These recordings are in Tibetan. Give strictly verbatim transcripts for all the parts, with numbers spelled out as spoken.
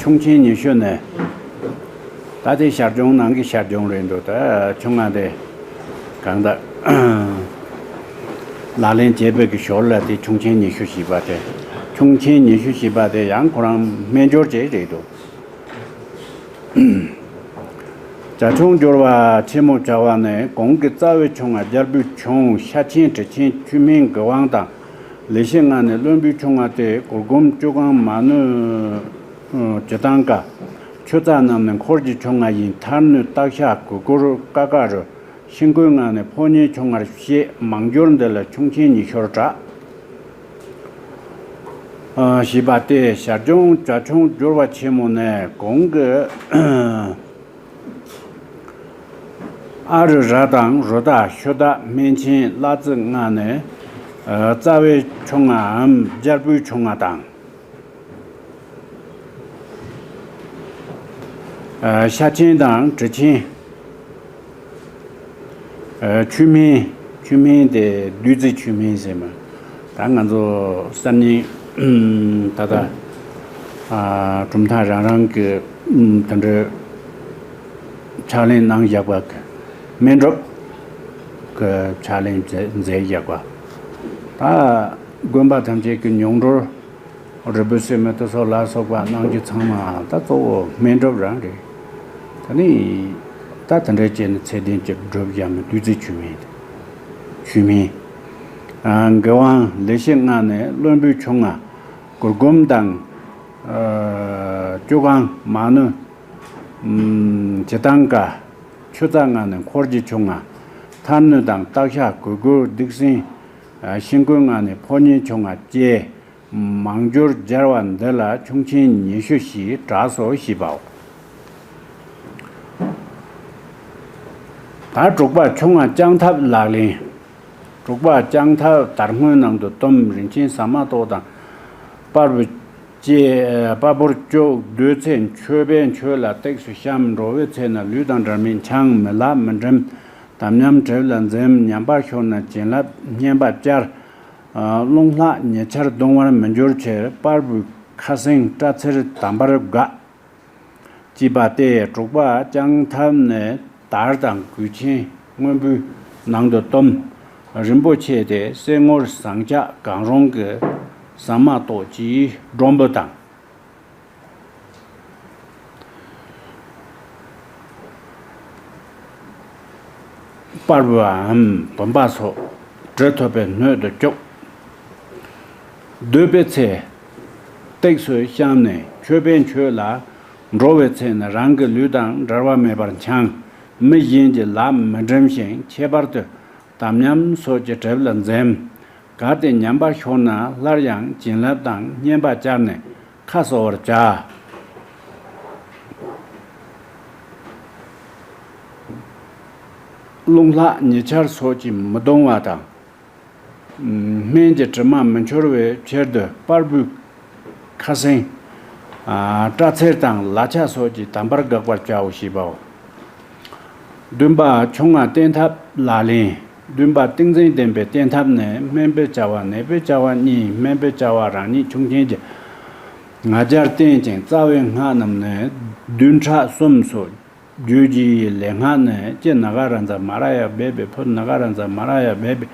ཁྱུང་ཆེན་ཉི་ཤུ་ནས། ད་དེ་ཞར་བྱུང་ནང་གི་ཞར་བྱུང་རེད་འདུག་ད་ཆུང་ང་དེ་གང་ལྟར་ལག་ལེན་བྱེད་པའི་གི་ཞོར་ལ་དེ་ཁྱུང་ཆེན་ཉི་ཤུ་ཞེས་པ་དེ། ཁྱུང་ཆེན་ཉི་ཤུ་ཞེས་པ་དེ་ཡང་ཁོ་རང་སྨན་སྦྱོར་བྱས་རེད་འདུག་བྱ་ཁྱུང་སྦྱོར་བ་ཆེན་མོ་བྱ་བ་ནི་གོང་གི་རྩ་བའི་ཆུང་ང་རྒྱལ་པོའི་ཆུང་། ཤ་ཆེན་དྲི་ཆེན་ཆུ་སྨན་གི་དབང་དང་། ལི་ཤི་ལྔ་ནི་བློན་པོའི་ཆུང་ང་སྟེ། གུར་གུམ་བཅུ་གང་མ་ནུ་ཇི་ཏང་ཀ། ཆུ་ཙ་རྣམས་ནི་འཁོར་གྱི་ཆུང་ང་ཡིན། ཐར་ནུ་སྟག་ཤ་གུ་གུར་ཀ་ཀ་རུ། ཤིང་ཀུན་ལྔ་ནི་ཕོ་ཉའི་ཆུང་ངར་བཤད། མང་སྦྱོར་འདི་ལ་ཁྱུང་ཆེན་ཉི་ཤུར་གྲགས། ཞེས་པ་སྟེ་ཞར་བྱུང་བྱ་ཁྱུང་སྦྱོར་བ་ཆེན་མོ་ནས་གོང་གི་ཨ་རུ་ར་དང་རུ་དག་ཤུ་དག་སྨན་ཆེན་གླ་རྩི་ལྔ་ནས་རྩ་བའི་ཆུང་ངའམ་རྒྱལ་པོའི་ཆུང་ང་དང་། ཤ་ཆེན་དང་དྲི་ཆེན། ཆུ་སྨན། ཆུ་སྨན་དེ་བདུད་རྩི་ཆུ་སྨན་ཟེར་མ། ད་ང་ཚོ་གསར་རྙིང་ད་ལྟ་གྲུབ་མཐའ་རང་རང་གི་དེ་འདྲའི་ཕྱག་ལེན་གནང་བཞག་པ་གི་སྨན་སྒྲུབ་གི་ཕྱག་ལེན་མཛད་བཞག་པ། ད་དགོན་པ་ཐམས་ཅད་ཀྱི་མྱོང་གྲོལ། རིལ་བུ་སེར་མོ་དེ་ཚོ་ལ་སོགས་པ་གནང་རྒྱུ་ཚང་མ་ད་གཙོ་བོ་སྨན་སྒྲུབ་རང་རེད། ད་ནི་ད་དེ་འདྲའི་བྱས་ནས་ཚད་ལྡན་གྱི་སྒྲུབ་བྱ་མི་བདུད་རྩི་ཆུ་སྨན་དེ། ཆུ་སྨན། ཨ་མགོན་དབང་ལི་ཤི་ལྔ་ནས་བློན་པོའི་ཆུང་ང་གུར་གུམ་དང་། ཨ་བཅུ་གང་མ་ནུ་ཇི་ཏང་ཀ། ཆུ་ཙ་ལྔ་ནས་འཁོར་གྱི་ཆུང་ང་། ཐར་ནུ་དང་སྟག་ཤ་གུ་གུ་སྡིག་སྲིན། ཤིང་ཀུན་ལྔ་ནས་ཕོ་ཉའི་ཆུང་ང་བཅས། མང་སྦྱོར་སྦྱར་བ་འདི་ལ་ཁྱུང་ཆེན་ཉི་ཤུ་ཞེས་གྲགས་སོ་ཞེས་པའོ། ད་དྲུག་པ་ཁྱུང་ང་བཅང་ཐབས་ལག་ལེན། དྲུག་པ་བཅང་ཐབས་དར་སྔོན་ནང་དུ་བཏུམ། རིན་ཆེན་ཟ་མ་ཏོག་དང་། པར་བུ་བཅས། པར་བུར་བཅུག། བསྡུས་ཚེ་མཆོད་པའི་མཆོད་ལ་སྟེགས་སུ་བཤམས། འགྲོ་བའི་ཚེ་ན་ལུས་དང་འབྲལ་མེད་འཆང་། མི་ལ་མི་འགྲིམ། དམ་ཉམས་གྲིབ་ལ་འཛེམ། ཉམས་པ་ཤོར་ན་བྱིན་རླབས་བསྙེན་པ་བསྐྱར། རླུང་ལྷག་ཉི་ཆར་གདུང་བར་མི་འགྱུར་ཕྱིར། པར་བུའི་ཁ་སེང་སྐྲ་ཚེར་དམ་པར་དགའ། ཅེས་པ་སྟེ་དྲུག་པ་བཅང་ཐབས་ནི་དར་དང་གོས་ཆེན་སྔོན་པོའི་ནང་དུ་བཏུམ། རིན་པོ་ཆེ་སྟེ་སེན་ངོར་ཟངས་ལྕགས་གང་རུང་གི་ཟ་མ་ཏོག་ཅིག་སྒྲོམ་བུ་དང་། པར་བུའམ་བུམ་པ་སོགས་གྲི་ཐོད་པའི་སྣོད་དུ་བཅུག། བསྡུས་པའི་ཚེ། སྟེགས་སུ་བཤམས་ནས་མཆོད་པའི་མཆོད་ལ། འགྲོ་བའི་ཚེ་ན་རང་གི་ལུས་དང་འབྲལ་བ་མེད་པར་འཆང་། མི་གཞན་གྱི་ལག་མི་འགྲིམ་ཞིང་། ཁྱད་པར་དུ་དམ་ཉམས་སོགས་ཀྱི་གྲིབ་ལ་འཛེམ། གལ་ཏེ་ཉམས་པ་ཤོར་ན་སླར་ཡང་བྱིན་རླབས་དང་བསྙེན་པ་བསྐྱར་ནས་ཁ་གསོ་བར་བྱ། རླུང་ལྷག་ཉི་ཆར་སོགས་ཀྱིས་མི་གདུང་བ་དང་། སྨན་གྱི་དྲི་མ་མི་འཆོར་བའི་ཕྱིར་དུ་པར་བུའི་ཁ་སེང་། སྐྲ་ཚེར་དང་ལག་ཆ་སོགས་ཀྱིས་དམ་པར་དགག་པར་བྱའོ་ཞེས་པའོ། བདུན་པ་ཁྱུང་ང་བསྟེན་ཐབས་ལག་ལེན། བདུན་པ་ཏིང་འཛིན་བསྟེན་པའི་བསྟེན་ཐབས་ནི། སྨན་པའི་བྱ་བ། ནད་པའི་བྱ་བ་གཉིས། སྨན་པའི་བྱ་བ་རང་ཉིད་ཁྱུང་ཆེན་གྱི་ང་རྒྱལ་བསྟེན་ཅིང་། རྩ་བའི་སྔགས་རྣམས་ནི་བདུན་ཕྲག་གསུམ་སོགས་བརྗོད་ཀྱི་ལས་སྔགས་ནི། སྤྱིར་ན་ག་ར་ཛ་མ་ར་ཡ་སྦས་པའི། ཕུ་ན་ག་ར་ཛ་མ་ར་ཡ་སྦས་པའི།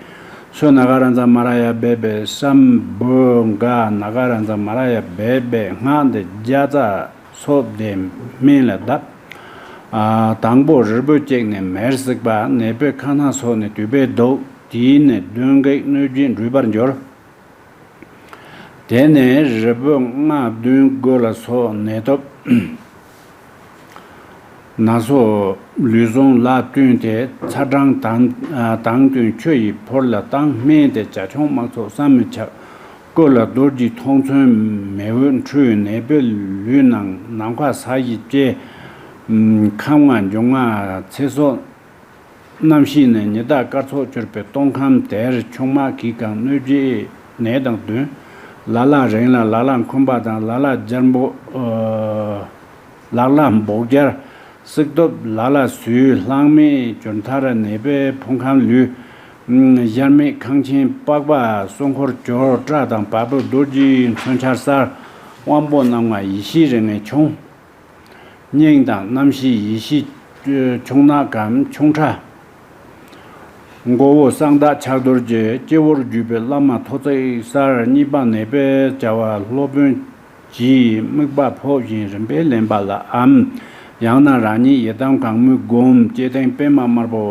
སུ་ན་ག་ར་ཛ་མ་ར་ཡ་སྦས་པའི། སམ་བུ་ག་ན་ག་ར་ཛ་མ་ར་ཡ་སྦས་པའི་སྔགས་འདི་བརྒྱ་རྩ་སོགས་ཏེ་སྨན་ལ་བཏབ། དང་པོ་རིལ་བུ་བཅུག་ནས་མེར་བསྲེགས་པ། ནད་པའི་ཁ་སྣ་སོགས་ནི་དུད་པས་བདུག། དེས་ནི་གདོན་བགེགས་གནོད་བྱེད་འགྲུབ་པར་འགྱུར། དེ་ནས་རིལ་བུ་ལྔ་བདུན་དགུ་ལ་སོགས་ནད་ཐོབ་ན་སོགས་ལུས་ཟུངས་ལ་བསྟུན་ཏེ། ཚ་གྲང་དང་དང་བསྟུན་ཆུ་ཡིས་ཕོར་ལ་བཏང་། སྨན་དེ་བྱ་ཁྱུང་དམག་ཚོགས་བསམ་མི་ཁྱབ། སྐུ་ལ་རྡོ་རྗེའི་མཐོང་མཚོན་མེ་འོད་འཕྲོས། ནད་པའི་ལུས་ནང་ནམ་མཁའ་ས་གཞི་བཅས། ཁམས་ལྔ་འབྱུང་ལྔ་ཚེ་སྲོག་རྣམ་ཤེས་ནི་ཉི་ཟླ་སྐར་ཚོགས་གྱུར་པའི་སྟོང་ཁམས་དེར་ཆུང་མ་གིས་གང་གནོད་བྱེད་ནད་དང་བདུན། ལ་ལ་རིང་ལ་ལ་ལ་འཁུམས་པ་དང་། ལ་ལ་རྒྱལ་པོ། ལ་ལ་འབོག་རྒྱལ་སྲེག་ཐོབ། ལ་ལ་སུའི་གླང་མའི་གྱུར་མཐར། ནད་པའི་ཕུང་ཁམས་ལུས། ཞལ་མེད་ཁང་ཆེན་པགས་པ་སྲུང་འཁོར་གྱུར། སྐྲ་དང་བ་སྤུ་རྡོ་རྗེའི་མཚོན་ཆར་གསལ། དབང་པོ་རྣམ་ལྔ་ཡེ་ཤེས་རིགས་ལྔའི་ཆུང་། སྙིང་དང་རྣམ་ཤེས་ཡེ་ཤེས་ཆུང་ནག་གམ་ཆུང་ཕྲ། མགོ་བོ་གསང་བདག་ཕྱག་རྡོར་གྱི། སྤྱི་བོར་བརྒྱུད་པའི་བླ་མ་ཐོ་བརྩེགས་གསར། གཉིས་པ་ནད་པའི་བྱ་བ་སློབ་དཔོན་གྱིས་དམིགས་པ་ཕོག་བཞིན་རིམ་པས་ལེན་པ་ལའམ། ཡང་ན་རང་ཉིད་ཡི་དམ་གང་མོས་བསྒོམ། ལྕེ་སྟེང་པད་མ་དམར་པོ་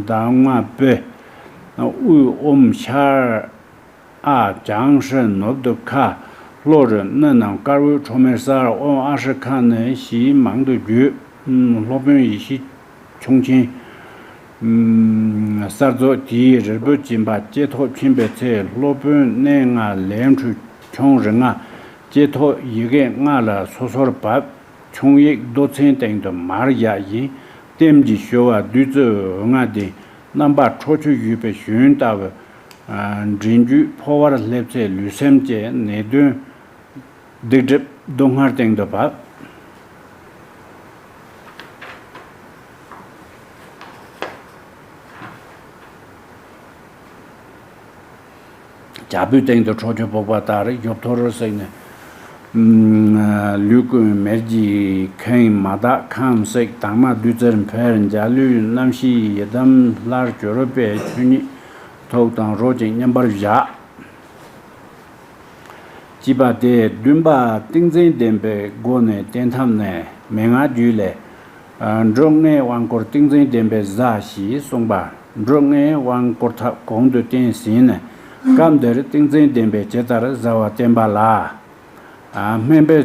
གདམས་ངག་སྤོས། དབུས་ཨོཾ་ཤར་ཨ། བྱང་ཧྲཱིཿ་ནུབ་ཏུ་ཁ། ལྷོ་རུ་སྣེ་རྣམས་དཀར་འོད་ཁྲོ་མེར་གསལ། ཨོཾ་ཨཱཿཧྲཱིཿ་ནི་ཞེས་མང་དུ་བརྗོད། སློབ་དཔོན་ཡེ་ཤེས་ཆུང་ཆེན་གསར་རྫོགས་དེའི་རིལ་བུ་སྦྱིན་པ་ལྕེ་ཐོག་ཕྱིན་པའི་ཚེ། སློབ་དཔོན་སྣེ་ལྔ་ལས་འཕྲོས་ཆུང་རིགས་ལྔ། ལྕེ་ཐོག་ཡི་གེ་ལྔ་ལ་སོ་སོར་བབས། ཆུང་ཡིག་རྡོ་ཚན་སྟེང་དུ་མར་བཞག་བཞིན། ལྟེམ་གྱིས་གཞོལ་བ་བདུད་རྩི་འོད་ལྔ་ལྡན། རྣམ་པ་ཁྲོ་ཆུ་བཞུས་པའི་ཞུན་ལྟ་བུ། མགྲིན་རྒྱུད་ཕོ་བར་སླེབས་ཚེ་ལུས་སེམས་ཀྱི་ནད་གདོན་སྡིག་སྒྲིབ་སྡུག་བསྔལ་སྟེང་དུ་བབས། བྱ་སྤུའི་སྟེང་དུ་ཁྲོ་ཆུ་ཕོག་པ་ལྟར་གཞོབ་ཐོར་བསྲེགས་ནས། ལུས་ཀུན་མེར་གྱིས་ཁེངས། མ་དག་ཁམས་བསྲེགས། དྭངས་མ་བདུད་རྩིར་འཕེལ། འཇའ་ལུས་རྣམ་ཤེས་ཡི་དམ་ལྷར་གྱུར་པའི། ཆོས་ཉིད་ཐུགས་དང་རོ་གཅིག་མཉམ་པར་བཞག། ཅེས་པ་སྟེ། བདུན་པ་ཏིང་འཛིན་བདེན་པའི་སྒོ་ནས་བསྟེན་ཐབས་ནི། མན་ངག་རྒྱུད་ལས། འབྲུ་ལྔའི་དབང་བསྐུར་ཏིང་འཛིན་བདེན་པའི་གཟའ་ཞེས་གསུངས་པ། འབྲུ་ལྔའི་དབང་བསྐུར་ཐབས་གོང་དུ་བསྟན་ཟིན་ནས། སྐབས་འདིར་ཏིང་འཛིན་བདེན་པས་ཇི་ལྟར་གཟའ་བ་བསྟེན་པ་ལ། སྨན་པའི་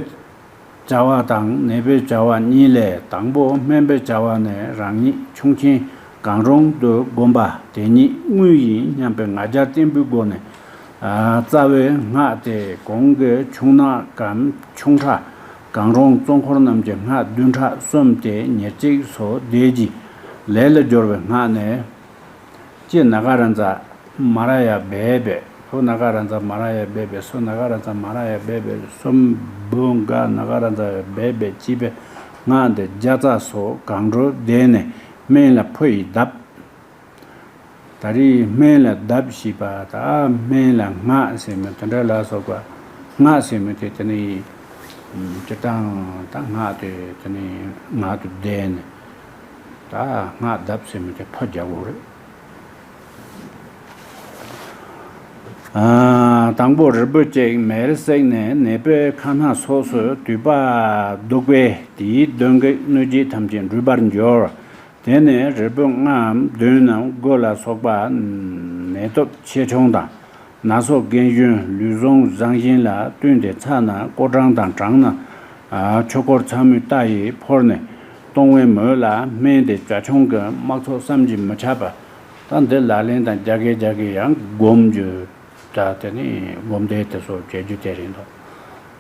བྱ་བ་དང་ནད་པའི་བྱ་བ་གཉིས་ལས། དང་པོ་སྨན་པའི་བྱ་བ་ནི་རང་ཉིད་ཆུང་ཆེན་གང་རུང་དུ་བསྒོམ་པ་དེ་ཉིད་དངོས་ཡིན་སྙམ་པའི་ང་རྒྱལ་བརྟན་པོའི་སྒོ་ནས། རྩ་བའི་སྔགས་དེ་གོང་གི་ཆུང་ནག་གམ་ཆུང་ཕྲ། གང་རུང་གཙོ་འཁོར་རྣམས་ཀྱི་སྔགས་བདུན་ཕྲག་གསུམ་སྟེ་ཉེར་གཅིག་སོགས་བཟླས་ཀྱི་ལས་ལ་སྦྱོར་བའི་སྔགས་ནི། ཀྱེ་ན་ག་ར་ཛ་མ་ར་ཡ་བྷེ་བྷེ། བྷུ་ན་ག་ར་ཛ་མ་ར་ཡ་བྷེ་བྷེ། སུ་ན་ག་ར་ཛ་མ་ར་ཡ་བྷེ་བྷེ། སུམ་བྷུ་ག་ན་ག་ར་ཛ་བྷེ་བྷེ་ཅེས་པའི་སྔགས་འདི་བརྒྱ་རྩ་སོགས་གང་འགྲུབ་བཟླས་ནས་སྨན་ལ་ཕུ་ཡིས་གདབ། ད་རེས་སྨན་ལ་གདབ་ཞེས་པ་ད་སྨན་ལ་སྔགས་ཟེར་མི་དེ་འདྲ་ལ་སོགས་པ། སྔགས་ཟེར་མི་དེ་དེ་ནི་སྤྱིར་བཏང་ད་སྔགས་དེ་དེ་ནི་ངག་ཏུ་བཟླས་ནས་ད་སྔགས་གདབ་ཟེར་མི་དེ་ཕུ་རྒྱག་དགོས་རེད། དང་པོ་རིལ་བུ་གཅིག་མེར་བསྲེགས་ནས་ནད་པའི་ཁ་སྣ་སོགས་སུ་དུད་པ་བདུག་པས་དེའི་གདོན་བགེགས་གནོད་བྱེད་ཐམས་ཅད་འགྲུབ་པར་འགྱུར། དེ་ནས་རིལ་བུ་ལྔའམ་བདུན་ནམ་དགུ་ལ་སོགས་པ་ནད་སྟོབས་ཆེ་ཆུང་དང་ན་སོགས་རྒན་གཞོན་ལུས་ཟུངས་བཟང་ཞན་ལ་བསྟུན་ཏེ་ཚ་ན་ཀོ་གྲང་དང་གྲང་ན་ཆོས་འཁོར་ཚ་མོའི་རྟ་ཡིས་ཕོར་ནས་གཏོང་བའི་མོད་ལ་སྨན་དེ་ཇ་ཆུང་གི་དམག་ཚོགས་བསམ་གྱིས་མི་ཁྱབ་པ། ད་འདི་ལག་ལེན་དང་རྒྱག་གི་རྒྱག་གི་ཡང་སྒོམ་རྒྱུ། ད་དེ་ནི་སྒོམ་བཟླས་དེ་ཚོ་བྱེད་རྒྱུ་དེ་རེད་འདུག་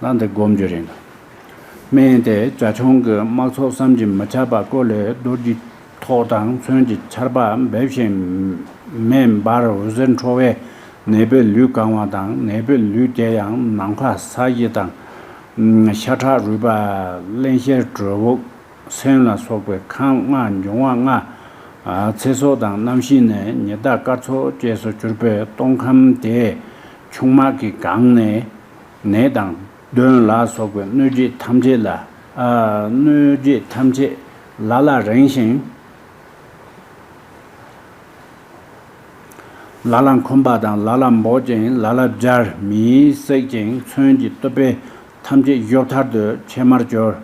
ད་འདི་སྒོམ་རྒྱུ་རེད་འདུག་སྨན་དེ་ཇ་ཆུང་གི་དམག་ཚོགས་བསམ་གྱིས་མི་ཁྱབ་པ་བསྐོལ་ལས་རྡོ་རྗེ་ཐོག་དང་མཚོན་གྱི་ཆར་པ་འབེབས་ཤིང་མེ་འབར་འོད་ཟེར་འཕྲོ་བས་ནད་པའི་ལུས་གང་བ་དང་ནད་པའི་ལུས་དེ་ཡང་ནམ་མཁའ་ས་གཞི་དང་ཤ་ཁྲག་རུས་པ་རླན་གཤེར་གྲོད་བུ། སེམས་ལ་སོགས་པའི་ཁམས་ལྔ་འབྱུང་བ་ལྔ། ཚེ་སྲོག་དང་རྣམ་ཤེས་ནི་ཉི་ཟླ་སྐར་ཚོགས་བཅས་སུ་གྱུར་པའི་སྟོང་ཁམས་དེ་ཆུང་དམག་གིས་གང་ནས་ནད་དང་གདོན་ལ་སོགས་པའི་གནོད་བྱེད་ཐམས་ཅད་ལ་གནོད་བྱེད་ཐམས་ཅད་ལ་ལ་རེངས་ཤིང་། ལ་ལ་འཁུམས་པ་དང་ལ་ལ་འབོག་ཅིང་ལ་ལ་སྦྱར་མེས་བསྲེག་ཅིང་མཚོན་གྱི་གཏུབ་པས་ཐམས་ཅད་གཞོབ་ཐར་དུ་ཕྱེ་མར་གྱུར།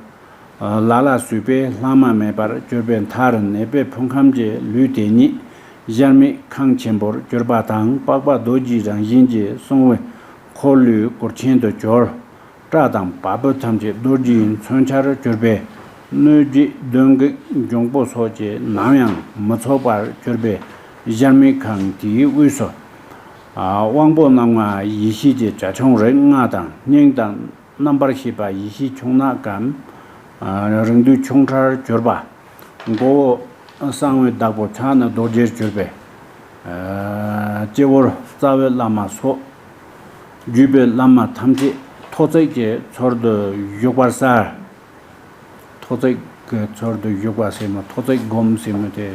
ལ་ལ་ཟུག་པས་ལྷག་མ་མེད་པར་གྱུར་པའི་མཐར་ནད་པའི་ཕུང་ཁམས་ཀྱི་ལུས་དེ་ཉིད་གཤར་མིག་ཁང་ཆེན་པོར་གྱུར་པ་དང་པགས་པ་རྡོ་རྗེའི་རང་བཞིན་གྱིས་བསྲུང་བའི་འཁོར་ལོའི་གུར་ཆེན་དུ་གྱུར། སྐྲ་དང་བ་སྤུ་ཐམས་ཅད་རྡོ་རྗེའི་མཚོན་ཆར་གྱུར་པས་གནོད་བྱེད་གདོན་བགེགས་འབྱུང་པོ་སོགས་ཀྱིས་ནམ་ཡང་མི་ཚུགས་པར་གྱུར་པའི་གཤར་མིག་ཁང་དེའི་དབུས་སུ། དབང་པོ་རྣམ་ལྔ་ཡེ་ཤེས་ཀྱི་ཇ་ཆུང་རིགས་ལྔ་དང་སྙིང་དང་རྣམ་པར་ཤེས་པ་ཡེ་ཤེས་ཆུང་ནག་གམ། རིང་བསྡུས་ཆུང་ཕྲར་གྱུར་པ། མགོ་བོ་གསང་བའི་བདག་པོ་ཕྱག་ན་རྡོ་རྗེར་གྱུར་པའི། སྤྱི་བོར་རྩ་བའི་བླ་མ་སོགས། བརྒྱུད་པའི་བླ་མ་ཐམས་ཅད་ཐོ་བརྩེགས་ཀྱི་ཚུལ་དུ་བཞུགས་པར་གསལ། ཐོ་བརྩེགས་ཀྱི་ཚུལ་དུ་བཞུགས་པ་ཟེར་མོ་ཐོ་བརྩེགས་སྒོམ་ཟེར་མོ་དེ།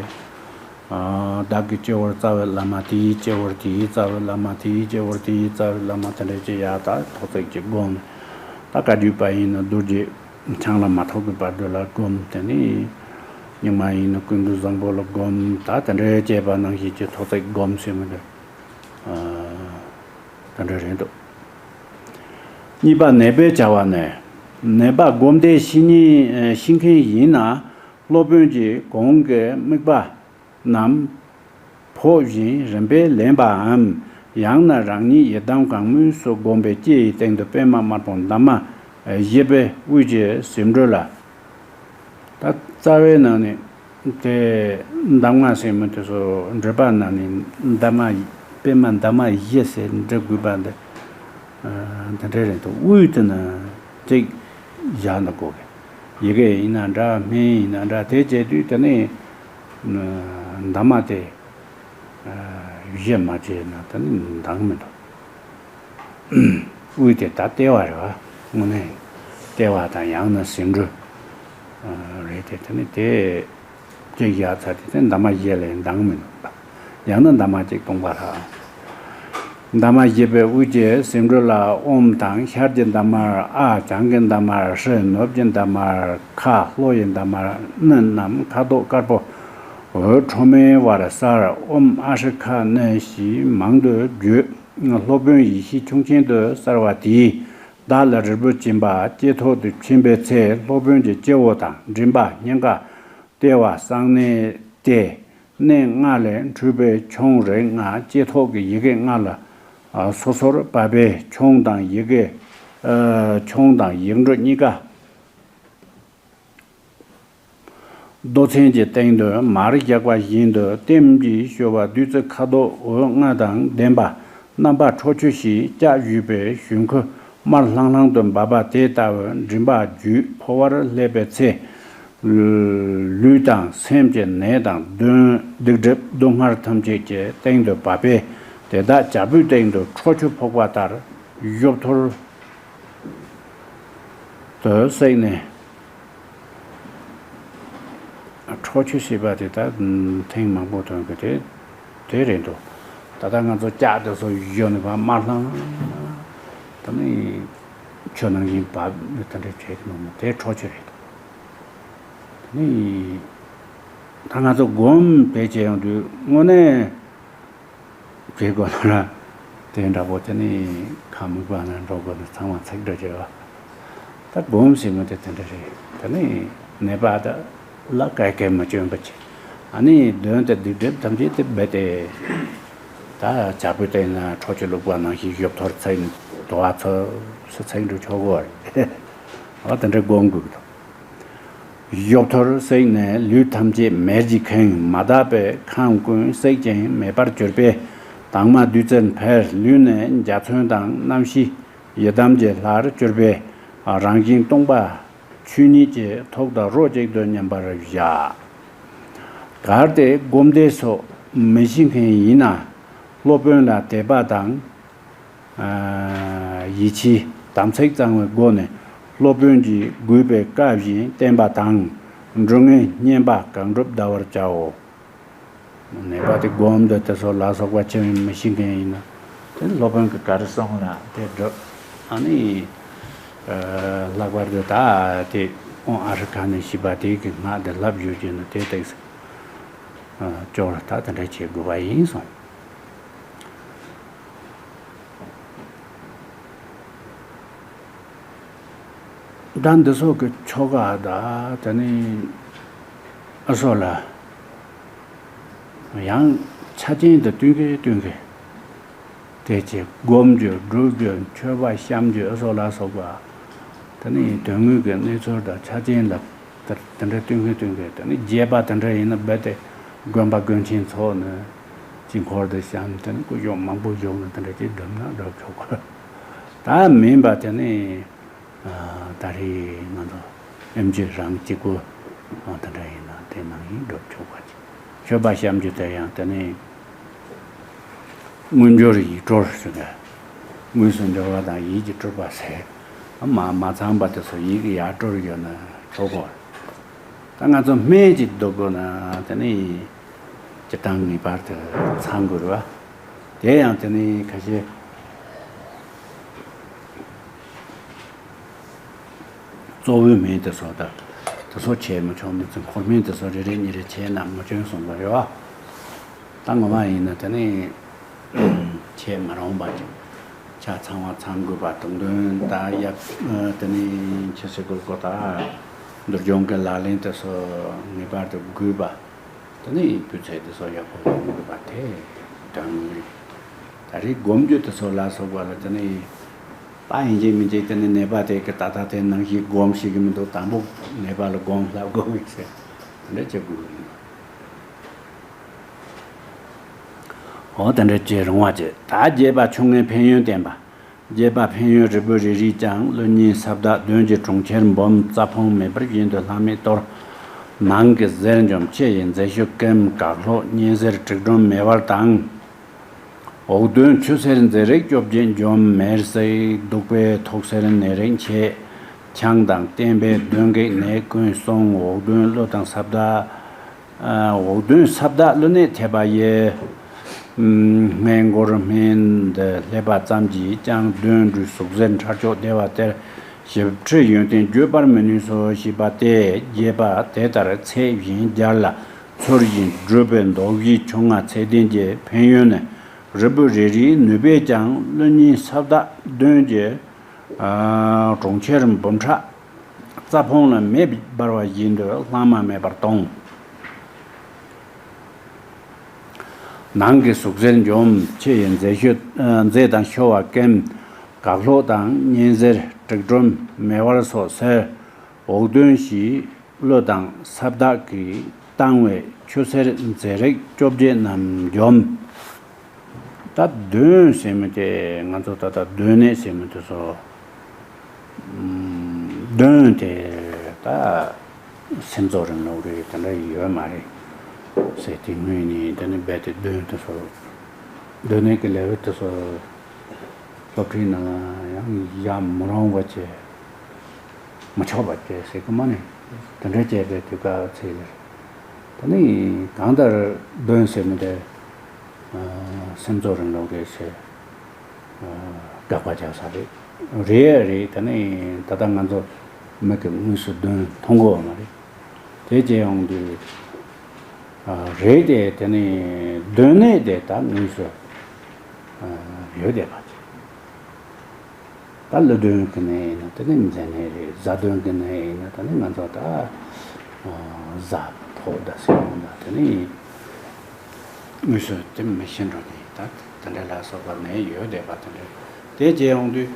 བདག་གི་སྤྱི་བོར་རྩ་བའི་བླ་མ་དེའི་སྤྱི་བོར་དེའི་རྩ་བའི་བླ་མ་དེའི་སྤྱི་བོར་དེའི་རྩ་བའི་བླ་མ་དེ་འདྲ་ཅིག་ཡ་ད་ཐོ་བརྩེགས་ཀྱི་སྒོམ། ད་ ད་བཀའ་བརྒྱུད་པ་ཡིན་ན་རྡོ་རྗེ་འཆང་ལ་མ་ཐོབ་ཀྱི་བར་དུ་ལ་སྒོམ། དེ་ནས་རྙིང་མ་ཡིན་ན་ཀུན་ཏུ་བཟང་པོ་ལ་སྒོམ། ད་དེ་འདྲའི་བྱས་པ་ནང་བཞིན་གྱི་ཐོག་བརྩེགས་སྒོམ་ཟེར་མི་འདི། ཨ། དེ་འདྲ་རེད་འདུག་གཉིས་པ་ནད་པའི་བྱ་བ་ནས། ནད་པ་སྒོམ་བཟླས་ཤེས་ཉིན་ཤེས་མཁན་ཡིན་ན། སློབ་དཔོན་གྱིས་གོང་གི་དམིགས་པ་རྣམས་ཕོག་བཞིན་རིམ་པས་ལེན་པའམ། ཡང་ན་རང་ཉིད་ཡི་དམ་གང་མོས་སུ་བསྒོམས་པའི་ལྕེ་ཡི་སྟེང་དུ་པད་མ་དམར་པོ་འདབ་མ་བཞི་པའི་དབུས་ཀྱི་ཟེའུ་འབྲུ་ལ། ད་རྩ་བའི་ནང་ནས་དེ་གདམས་ངག་ཟེར་མི་དེ་ཚོ་འགྲེལ་པ་ནང་ནས་འདབ་མ་པད་མ་འདབ་མ་བཞི་ཟེར་འགྲེལ་དགོས་པ་འདི། ཨ། འདི་འདྲ་རེད་འདུག་དབུས་དེ་ན་གཅིག་བཞག་ན་དགོས་གི། ཡི་གེ་ཡིན་ན་འདྲ། སྨན་ཡིན་ན་འདྲ། དེ་བྱས་དུས་དེ་ནས་འདབ་མ་དེ་བཞི་མ་བྱས་ན་དེ་ནི་འདང་མི་འདུག་དབུས་དེ་ད་ལྟེ་བ་རེད་བ། དངོས་གནས་ལྟེ་བ་དང་ཡང་ན་ཟེའུ་འབྲུ་རེད་དེ། དེ་ནི་དེ་གཅིག་བཞག་ཚར་དུས་དེ་འདབ་མ་བཞི་ལས་འདང་མི་འདུག་ཡང་ན་འདབ་མ་གཅིག་སྟོང་པ་ལྷག་འདབ་མ་བཞི་པའི་དབུས་ཀྱི་ཟེའུ་འབྲུ་ལ་ཨོཾ་དང་ཤར་གྱི་འདབ་མར་ཨཱཿ། བྱང་གི་འདབ་མར་ཧྲཱིཿ། ནུབ་ཀྱི་འདབ་མར་ཁཿ། ལྷོ་ཡི་འདབ་མར་ཎི་རྣམས་ཁ་དོག་དཀར་པོ་འོད་འཕྲོ་མའི་བར་གསལ། ཨོཾ་ཨཱཿཧྲཱིཿ་ནི་ཞེས་མང་དུ་བརྗོད། སློབ་དཔོན་ཡེ་ཤེས་ཁྱུང་ཆེན་དུ་གསལ་བ་དེས། བདག་ལ་རིལ་བུ་སྦྱིན་པ་ལྕེ་ཐོག་ཏུ་ཕྱིན་པའི་ཚེ། སློབ་དཔོན་གྱི་སྤྱི་བོ་དང་མགྲིན་པ། སྙིང་ག། ལྟེ་བ། གསང་གནས་ཏེ། གནས་ལྔ་ལས་འཕྲོས་པའི་ཆུ་རེ་ལྔ་ལྕེ་ཐོག་གི་ཡི་གེ་ལྔ་ལ་སོ་སོར་བབས་པས་ཆུ་དང་ཡི་གེ། ཨ། ཆུ་དང་ཡིག་འབྲུ་གཉིས་ཀ་རྡོ་ཚོན་གྱི་སྟེང་དུ་མར་བཞག་པ་བཞིན་དུ་ལྟེམ་གྱིས་བཞུ་བ་བདུད་རྩི་ཁ་དོག་འོད་ལྔ་དང་ལྡན་པ། རྣམ་པ་ཁྲོ་ཆུ་ཞེས་ལྕགས་བཞུས་པའི་ཞུན་ཁུ་དམར་ལྷང་ལྷང་དུ་འབབ་པ་དེ་ལྟ་བུ་མགྲིན་པ་བརྒྱུད་ཕོ་བར་སླེབས་པའི་ཚེ། ལུས་དང་སེམས་ཀྱི་ནད་དང་གདོན་སྡིག་སྒྲིབ་སྡུག་བསྔལ་ཐམས་ཅད་ཀྱི་སྟེང་དུ་བབས་པས། དེ་དག་བྱ་སྤུའི་སྟེང་དུ་ཁྲོ་ཆུ་ཕོག་པ་ལྟར་གཞོབ་ཐོར་དུ་བསྲེགས་ནས། ཁྲོ་ཆུ་ཞེས་པ་དེ་ད་ཐེངས་མང་པོ་ཐོན་གི། དེ་དེ་རེད་འདུག་ད་ལྟ་ང་ཚོ་ལྕགས་དེ་ཚོ་བཞོན་ནས་ཕར་དམར་ལྷང་། ད་ནི་ཆུ་ནང་བཞིན་བབས་ནས་དེ་འདྲ་བྱེད་ཀྱི་འདུག་མོད། དེ་ཁྲོ་ཆུ་རེད་འདུག་ད་ནི་ད་ང་ཚོ་སྒོམ་དཔེ་བྱས་ཡོང་དུས་དངོས་གནས། བྱེད་དགོས་ལ། དེ་འདྲ་པོ་དེ་ནི་ཁ་མིག་པ་ན་འགྲོ་དགོས་ན་ཚང་མ་ཚིག་འགྲོ་བྱེད་པ། ད་སྒོམ་ཟེར་མི་དེ་དེ་འདྲ་རེད། དེ་ནི་ནད་པ་ད་ལ་བཀའ་བཀའ་མ་བསྐྱོན་པ་བྱེད། ཨ་ནི་གདོན་དེ་སྡིག་སྒྲིབ་ཐམས་ཅད་དེ་རྦད་དེ། ད་བྱ་སྤུའི་སྟེང་ན་ཁྲོ་ཆུ་བླུགས་པ་ནང་བཞིན་གཞོབ་ཐོར་ཚིག་ནི་དུ་བ་ཚོ་སུ་ཚིག་འགྲོ་ཆོག་གོ་རེད། ཨ་དེ་འདྲ་སྒོམ་དགོས་ཀྱི་འདུག་གཞོབ་ཐོར་བསྲེགས་ནས་ལུས་ཐམས་ཅད་མེར་གྱིས་ཁེངས། མ་དག་པའི་ཁམས་ཀུན་བསྲེག་ཅིང་མེད་པར་གྱུར་པས། དྭངས་མ་བདུད་རྩིར་འཕེལ། ལུས་ནི་འཇའ་ཚོན་དང་རྣམ་ཤེས་ཡི་དམ་གྱི་ལྷར་གྱུར་པས། རང་བཞིན་སྟོང་པ་ཆོས་ཉིད་ཀྱི་ཐོག་ཏུ་རོ་གཅིག་ཏུ་མཉམ་པར་བཞག་གལ་ཏེ་སྒོམ་བཟླས་སོགས་མི་ཤེས་མཁན་ཡིན་ན། སློབ་དཔོན་ལ་དད་པ་དང་། ཡིད་ཆེས་དམ་ཚིག་གཙང་བའི་སྒོ་ནས་སློབ་དཔོན་གྱིས་དགོས་པའི་བཀའ་བཞིན་བསྟེན་པ་དང་། འབྲུ་ལྔའི་བསྙེན་པ་གང་སྒྲུབ་བཟླ་བར་བྱའོ། ནད་པ་དེ་སྒོམ་འདི་དེ་ཚོ་ལ་སོགས་པ་ཅི་ཡང་མི་ཤེས་མཁན་ཡིན་ན། དེ་ནི་སློབ་དཔོན་གྱིས་ག་རེ་གསུངས་ན་དེ་སྒྲུབ། ཨ་ནི། ལྷག་པར་དུ་ད་དེ་ཨོཾ་ཨཱཿཧྲཱིཿ་ནི་ཞེས་པ་དེ་གི་སྔགས་དེ་ལབ་ཡོད་ཀྱི་ན་དེ་ཏོག་ཙམ་སྐྱོར་ད་དེ་འདྲ་བྱེད་དགོས་པ་ཡིན་གསུངས། ད་འདི་ཚོ་གི་ཆོ་ག་ད་དེ་ནི་ཨ་སོ་ལ་ཡང་ཆ་རྐྱེན་དུ་བསྟུན་གི་བསྟུན་གི་དེ་བྱེད། སྒོམ་རྒྱུ་སྒྲུབ་རྒྱུ་མཆོད་པ་བཤམ་རྒྱུ་ཨ་སོ་ལ་སོགས་པ་དེ་ནི་དོན་དངོས་ཀྱི་གནས་ཚུལ་དང་ཆ་རྐྱེན་ལ་དེ་དེ་འདྲ་བསྟུན་གི་བསྟུན་གི་དེ་ནི་རྒྱས་པ་དེ་འདྲ་ཡིན་ན་རྦད་དེ་དགོན་པ་དགོན་ཆེན་ཚོགས་ནས་དཀྱིལ་འཁོར་དུ་བཤམས་དེ་ནི་སྐུ་གཞོགས་མང་པོ་བཞུགས་ནས་དེ་འདྲ་ཅིག་སྒྲུབ་ན་སྒྲུབ་ཆོག་གི། ད་མིན་པ་དེ་ནི། ད་རེས་ང་ཚོ་ཨེམ་ཆི་རང་གཅིག་པུ་དེ་འདྲ་ཡིན་ན་དེ་ནང་བཞིན་སྒྲུབ་ཆོག་པ་ཅིག་མཆོད་པ་བཤམ་རྒྱུ་དེ་ཡང་དེ་ནི་དངོས་འབྱོར་ཡིད་སྤྲོར་ཟེར་ནས། དངོས་སུ་འབྱོར་བ་དང་ཡིད་ཀྱི་སྤྲོ་བ་ཟེར། མ་མ་ཚང་པ་དེ་ཚོ་ཡིད་ཀྱི་ཡར་སྤྲོར་ཡོད་ན་ཆོག་གོ། ད་ང་ཚོ་སྨན་ཅིག་འདོགས་དགོས་ན་དེ་ནི་སྤྱིར་བཏང་ངེས་པར་དུ་ཚང་དགོས་རེད་བ། དེ་ཡང་དེ་ནི་ཁ་ཤས། གཙོ་བོའི་མིང་དེ་ཚོ་དང་། དེ་ཚོ་བྱས་མི་ཆོག་མི་ཚེ་འཁོར་མིང་དེ་ཚོ་རེ་རེ་གཉིས་རེ་བྱས་ན་མི་ཆོག་གསུངས་པ་རེད་བ། ད་ངོ་མ་ཡིན་ན་དེ་ནི་བྱས་མ་རུང་བ་ཅིག་ཆ་ཚང་བ་ཚང་དགོས་པ་དང་དོན་དང་ཡབ། དེ་ནི་ཆི་ཟེར་དགོས་གོ་ད། འདུལ་སྦྱོང་གི་ལག་ལེན་དེ་ཚོ་ངེས་པར་དུ་དགོས་པ། དེ་ནས་སྤུས་ཚད་དེ་ཚོ་ཡག་པོ་ཡོང་དགོས་པ་དེ་དོན་དངོས་རེད། ད་རེས་སྒོམ་རྒྱུ་དེ་ཚོ་ལ་སོགས་པ་ལ་དེ་ནས་པ་ཡིན་གཅིག་མིན་གཅིག་དེ་ནས་ནད་པ་དེ་གི་ད་ལྟ་དེ་ནང་བཞིན་སྒོམ་ཤེས་ཀྱི་མི་འདུག་དང་པོ་ནད་པ་ལ་སྒོམ་ལབ་དགོས་ཀྱི་ཟེར་དེ་འདྲ་བྱེད་དགོས་ཀྱི་ཡིན། འོ་དེ་འདྲ་བྱེད་རུང་བ་བྱེད། ད་རྒྱས་པ་ཆུང་ངུའི་ཕན་ཡོན་བསྟན་པ། རྒྱས་པ་ཕན་ཡོན་རིལ་བུ་རེ་རེས་ཀྱང་། ཀླུ་གཉན་ས་བདག་གདོན་གྱི་གྲོང་ཁྱེར་འབུམ། རྩ་ཕུང་མེ་འབར་བཞིན་དུ་ལྷག་མེད་གཏོར། ནང་གི་གཟེར་འཇོམས་ཕྱི་ཡི་མཛེ་ཤོད་སྐེམ། གག་ལྷོག་གཉན་གཟེར་དྲེག་སྒྲོམ་མེ་འབར་དང་། འོག་གདོན་ཆུ་སེར་མཛེ་རིགས་བཅོ་བརྒྱད་འཇོམས། མེར་བསྲེགས་གདུག་པའི་ཐོག་སེར་ནད་རིགས་མཆེད། ཆང་དང་བསྟེན་པས་གདོན་བགེགས་ནད་ཀུན་སྲུང་། འོག་གདོན་ཀླུ་དང་ས་བདག་འོག་གདོན་ས་བདག་ཀླུ་ནད་ཐེབས་པ་ཡི། སྔས་མགོར་སྨན་འདི་ལྷེབ་པ་ཙམ་གྱིས་ཀྱང་གདོན་འདྲེ་ཟུག་གཟེར་འཕྲལ་མཆོག་བདེ་བ་སྟེར། ཞིབ་ཁྲིད་ཡོན་ཏན་བརྗོད་པར་མི་ནུས་སོ་ཞེས་པ་སྟེ། རྒྱས་པ་དེ་ལྟར་ཚད་བཞིན་སྦྱར་ལ་ཚུལ་བཞིན་བསྒྲུབས་པའི་མདོ་བཞི་ཆུང་ང་ཚད་ལྡན་གྱི་ཕན་ཡོན་ནི། རིལ་བུ་རེ་རེའི་ནུས་པས་ཀྱང་ཀླུ་གཉན་ས་བདག་གདོན་གྱི་གྲོང་ཁྱེར་འབུམ་ཕྲག་རྩ་ཕུང་ལ་མེ་འབར་བ་བཞིན་དུ་ལྷག་མ་མེད་པར་གཏོང་། ནང་གི་ཟུག་གཟེར་འཇོམས། ཕྱི་ཡི་མཛེ་ཤོད། མཛེ་དང་ཤོ་བ་སྐེམ། གག་ལྷོག་དང་གཉན་གཟེར་དྲེག་སྒྲོམ་མེ་འབར་སོགས་སེལ། འོག་གདོན་ཞི། ཀླུ་དང་ས་བདག་གིས་བཏང་བའི་ཆུ་སེར་མཛེ་རིགས་བཅོ་བརྒྱད་རྣམས་འཇོམས། ད་གདོན་ཟེར་མི་དེ་ང་ཚོ་ད་ལྟ་གདོན་ནད་ཟེར་མི་དེ་ཚོ། གདོན་དེ་ད་སེམས་ཚོར་རིང་ལུགས་རེད་དེ་འདྲ་ཡོད་མ་རེད་ཟེར། དེ་སྔོན་ནས་དེ་ནི་རྦད་དེ་གདོན་དེ་ཚོ་གདོན་ནད་ཀྱི་ལས་འགུལ་དེ་ཚོ་སློབ་ཁྲིད་ནང་ཡང་ཡ་མི་རུང་བ་བྱས། མི་ཆོག་པ་བྱས་ཟེར་གི་མ་ནི་དེ་འདྲ་བྱས་པའི་དུས་སྐབས་ཚེ་ལ། ད་ནི་གང་ལྟར་གདོན་ཟེར་མི་དེ་སེམས་ཚོར་རིང་ལུགས་རེད་ཟེར། དགག་པ་རྒྱག་ས་རེད། རེད་རེད། ད་ནི་ད་ལྟ་ང་ཚོ་མིག་གིས་དངོས་སུ་གདོན་མཐོང་གི་ཡོད་མ་རེད། དེ་བྱས་ཡོང་དུས་རེད་དེ། དེ་ནི་གདོན་ནད་དེ་ད་དངོས་སུ་ཡོད་བསྡད་པ་རེད། ད་ཀླུ་གདོན་གྱི་ནད་ཡིན་ན་དེ་ནི་མཛེ་ནད་རེད། གཟའ་གདོན་གྱི་ནད་ཡིན་ན་དེ་ནི་ང་ཚོ་ད་གཟའ་ཕོག་ཟླ་ཟེར་ཡོང་ད་དེ་ནི་དངོས་སུ་དེ་མི་ཤེས་འགྲོ་ནི་ད་དེ་འདྲ་ལ་སོགས་པ་ནད་ཡོད་བསྡད་པ་དེ་འདྲ་རེད། དེ་བྱས་ཡོང་དུས་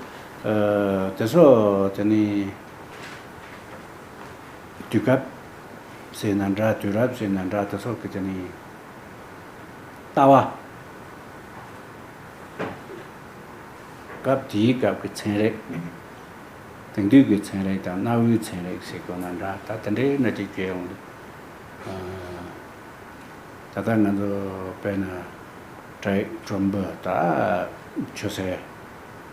དེ་ཚོ་དེ་ནི་དུས་སྐབས་ཟེར་ན་འདྲ། དུས་རབས་ཟེར་ན་འདྲ། དེ་ཚོ་གི་དེ་ནི་ལྟ་བ། སྐབས་དེའི་སྐབས་ཀྱི་ཚན་རིག་དེང་དུས་ཀྱི་ཚན་རིག་དང་གནའ་བོའི་ཚན་རིག་ཟེར་དགོས་ན་འདྲ། ད་དེ་འདྲའི་སྣ་གཅིག་བྱས་ཡོང་དུས། ད་ལྟ་ང་ཚོ་དཔེར་ན་དྲེག་སྒྲོམ་བུ་དང་ཆུ་སེར།